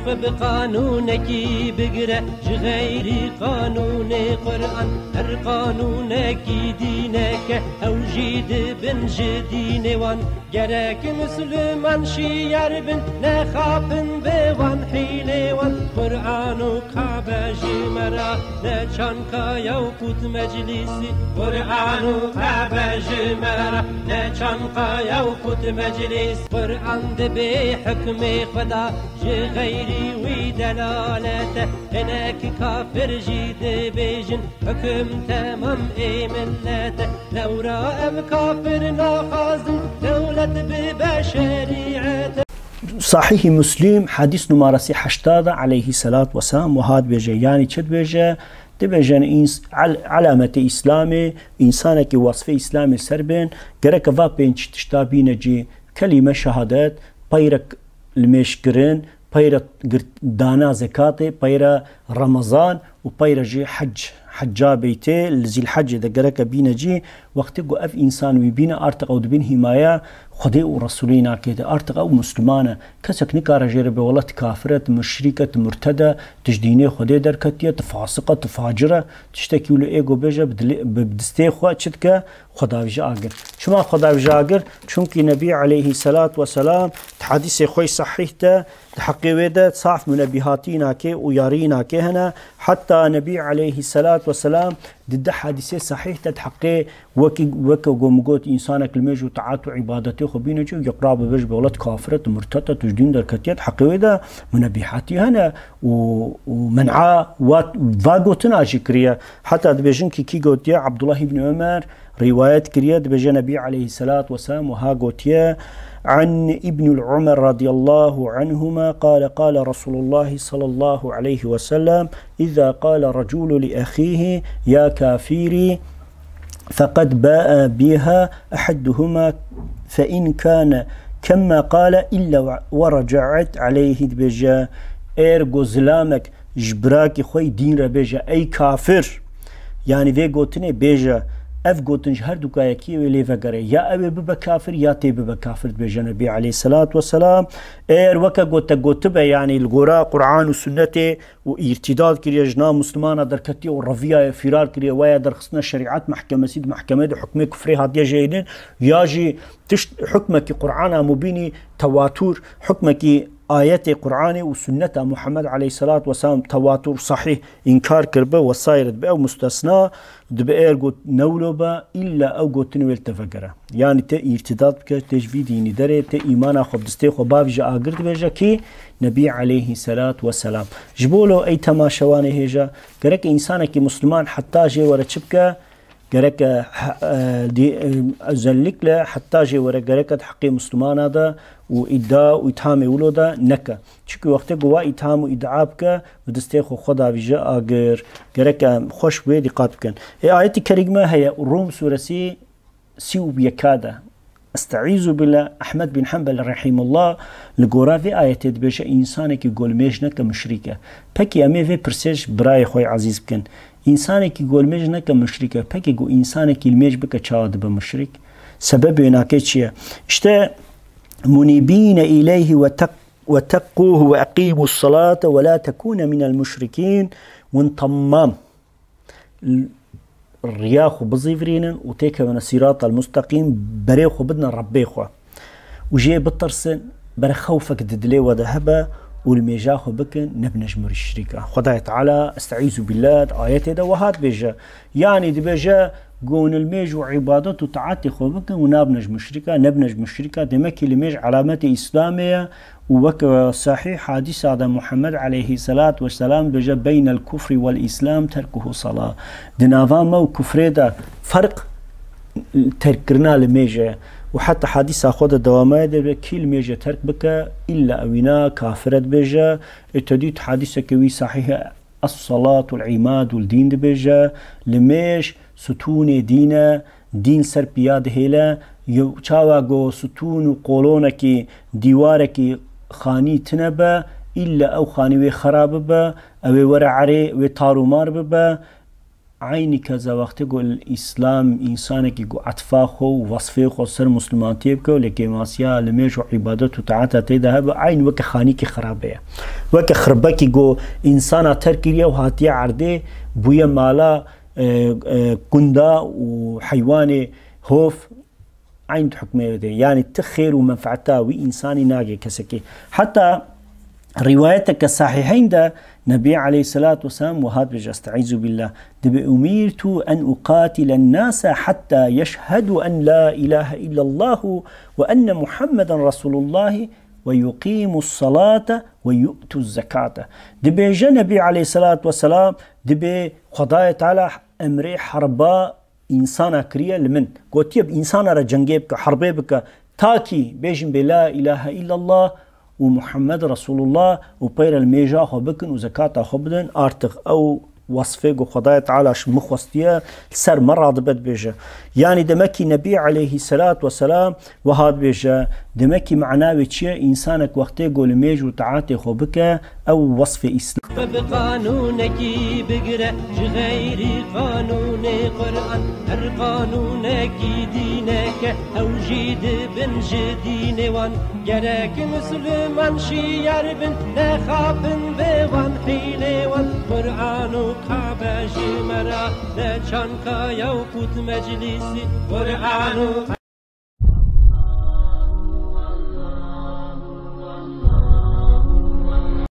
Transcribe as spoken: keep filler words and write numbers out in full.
Xwe bi qanûnekî bigire ji xeyrî qanûnê Quran. Her qanûnekî dîneke, ew jî dibin ji dînê wan. Gerek Misliman şiyar bin, nexapin bi wan hîlê wan. Quran û Kabe ji me re ne çanka ye û qût meclîsî. Quran û Kabe ji me re ne çanka ye û qût meclîs. Quran dibe hukmê Xweda, ji xeyrî wî delalet e. Hinek kafir jî dibêjin, hukum temam ê millet e. Lewra ev kafir naxwazin dewlet bibe şerîet e. Sahîhî Muslim, hedîs numarasî heştad e, aleyhî selat we selam, wiha dibêje, yanî çi dibêje? Dibêje, îns-, el-, elametê Îslamê, însanekî wasfê Îslamê ser bên, gereke va pênc tişta bîne cî, kelîme şehadet, peyre limêjkirin, peyre girt-, dana zekatê, peyre Remezan û peyre jî hec, hecca beytê, li Zîlhecê de gereke bîne cî, wextê ku ev însan wî bîne, artiq ew dibin hîmaya Xwedê û Resûlê nakê de. Artiq ew Musliman e. Kesek nikare jê re bê, wela tu kafir e, tu muşrîk e, tu murted e, tu ji dînê Xwedê derketiye, tu fasiq e, tu facir e. Tiştekî wilo ê ku bêje bi dilê, bi distê xwe çi dike? Xwedavîje agir. Çima Xwedavîje agir? Çunkî Nebî aleyhî selat we selam di hedîsê xwe sehîh de, di heqê wê de saf munebîhatî nakê û yarî nakê hene. Heta Nebî aleyhî selat we selam di du hedîsê sehîh de di heqê wekî, weke ku min got, însanek li mêj û taat û îbadetê xwe bîne cî û yeqra bibe ji bê, wela tu kafir e, tu murted e, tu ji dîn derketiye, di heqê wê de munebîhatî hene û, û men'a wa, va gotina jî kiriye. Heta dibêjin kî, kî gotiye, Abdullah ibn Ömer rîwayet kiriye, dibêje Nebî aleyhî selat we selam wiha gotiye, An Ibnul Umer radiyallahu anhuma qale, qale Resulullah sallallahu aleyhi ve sellem, Îza qale recûlu li ehîhî ya kafîrî, feqed ba'a biha ehaduhuma, fe in kane kemma qale illa ve recaet aleyhî, dibêje, êr go zilamek ji birakî xwe yî dîn re bêje, ey kafir, yanî vê gotinê bêje, ev gotin ji her du kayekiyê wê lê vegere, ya ew ê bibe kafir, ya tê bibe kafir, dibêje Nebî aleyhî selat we selam. Êr weke ku te gotibe, yanî li gora Quran û Sunnetê û îrtîdad kiriye, ji nav Muslimana derketiye û reviyaye, fîrar kiriye, waya derxistine şerîet mehkemesî, di mehkemeyê de hukmê kufrê hatiye jêhînin, ya jî tişt hukmekî Qur'ana mubînî tewatur, hukmekî ayetê Qur'anê û sunneta Muhammed aleyhisselat vesselam tewatur, sahîh, înkar kiribe, wesaire dibe, ew mustesna dibe, êr got ne wilo be, îlla ew gotinê wê li te vegere. Yanî te îrtîdad bike, te ji vî dînî derê, te îmana xwe bi distê xwe bavîje agir, dibêje kî Nebî aleyhî selat we selam. Ji bo lo ey temaşevanê hêja, gerek însanekî Musliman heta jê were çi bike, gerek, e, he-, e, dî-, e, özellikle heta jê were gerek di heqê Muslimana de û îdia û îthamê wilo de neke. Çimkî wextê ku wa îtham û îdia bike, bi distê xwe xwe davîje agir. Gerek em xweş wê dîqat bikin. Ê ayetî kerîme heye, Rûm sûresî sî û yeka de. Estaizu billah, Ehmed bin Hanbel rahimullah li gora vê ayetê dibêje, însanekî ku li mêj neke muşrîk e. Pekî em ê vê pirsê ji birayê xwe yê ezîz bikin. Însanekî ku li mêj neke muşrîk e, pekî ku însanekî li mêj bike çawa dibe muşrîk? Sebebê wê nake çi ye? İşte, munîbîne îleyhî ve teq-, ve teqûhu ve eqîmus salate ve la tekûne minel muşrikîn. Hûn temam riya xwe bizîvirînin û têkevine sîratal musteqîm, berê xwe bidine Rebbê xwe û jê bitirsin, bere xewfek di dilê we de hebe û li mêja xwe bikin, nebine ji murî şirîka. Xwedayê Teala, estaizu billah, di ayetê de wiha dibêje. Yanî dibêje, gon li mêj û îbadet û taetê xwe bikin û nabine ji muşrika, nebine ji muşrika. Demek ki li mêj alametê Îslamê ye. Û weke sahîh hadîsa de Muhammed aleyhî selat we selam dibêje, beynel kufrî wel îslam terkuhu sala. Di nava me û kufrê de ferq terkkirina limêje ye. Û heta hadîsa xwe de dewameye dibê, kî limêje terk bike, îlla ewîna kafir e dibêje. Ê te dît hadîseke wî sahîh e, Es-salatu l-îmadu l-dîn dibêje, limêj stûnê dîn e, dîn ser piya dihêle, yo-, çawa go stûn û kolonekî, dîwarekî xanî tine be, îlle ew xanî wê xera bibe, ew ê were erê, wê tar û mar bibe. eynî keza wextê ku îslam însanekî ku etfa xwe û wesfê xwe ser muslimantiyê bike û li kêmasiya limêj û îbadet û taeta tê de hebe, eyn weke xanîkî xirabe ye. Weke xirbekî ku însana terk kiriye û hatiye erdê, bûye mala, e, e, gunda û heywanê hov, eyn di hukmê wê de. Yanî ti xêr û menfeeta wî însanî nagê kesekî. Heta rîwayeteke sahîheyn de Nebî aleyhisselatu vesselam wiha dibêje, Estaizu billah, dibê, "Umirtu en uqatile nase hatta yeşhedu en la ilahe illallahu ve enne Muhammeden Resulullah ve yuqimu salate ve yu'tu zekate." Dibêje Nebî aleyhisselatu vesselam, dibê Xwedayê Teala emrê herba însana kiriye li min. Gotiye, bi însana re cengê bike, herbê bike, takî bêjin bê la ilahe illallah û Muhammed Resulullah û peyre li mêja xwe bikin û zekata xwe bidin, artık ew wasfê ku Xwedayê Teala ji min xwestiye, li ser me radibe dibêje. Yanî demekî Nebî aleyhisselat vesselam wiha dibêje, demekî mana wê çi ye? Însanek wextê ku li mêj û taetê xwe bike, ew wasfê Îslam. Bi qanûnekî bigire ji xeyrî qanûnê Quran, her qanûnekî dîneke, ew jî dibin ji dînê wan. Gerek Misliman şiyar bin, nexapin bi wan hîlê wan. Quran û Kabe ji me re ne çanka ya û qût meclîsî. Quran û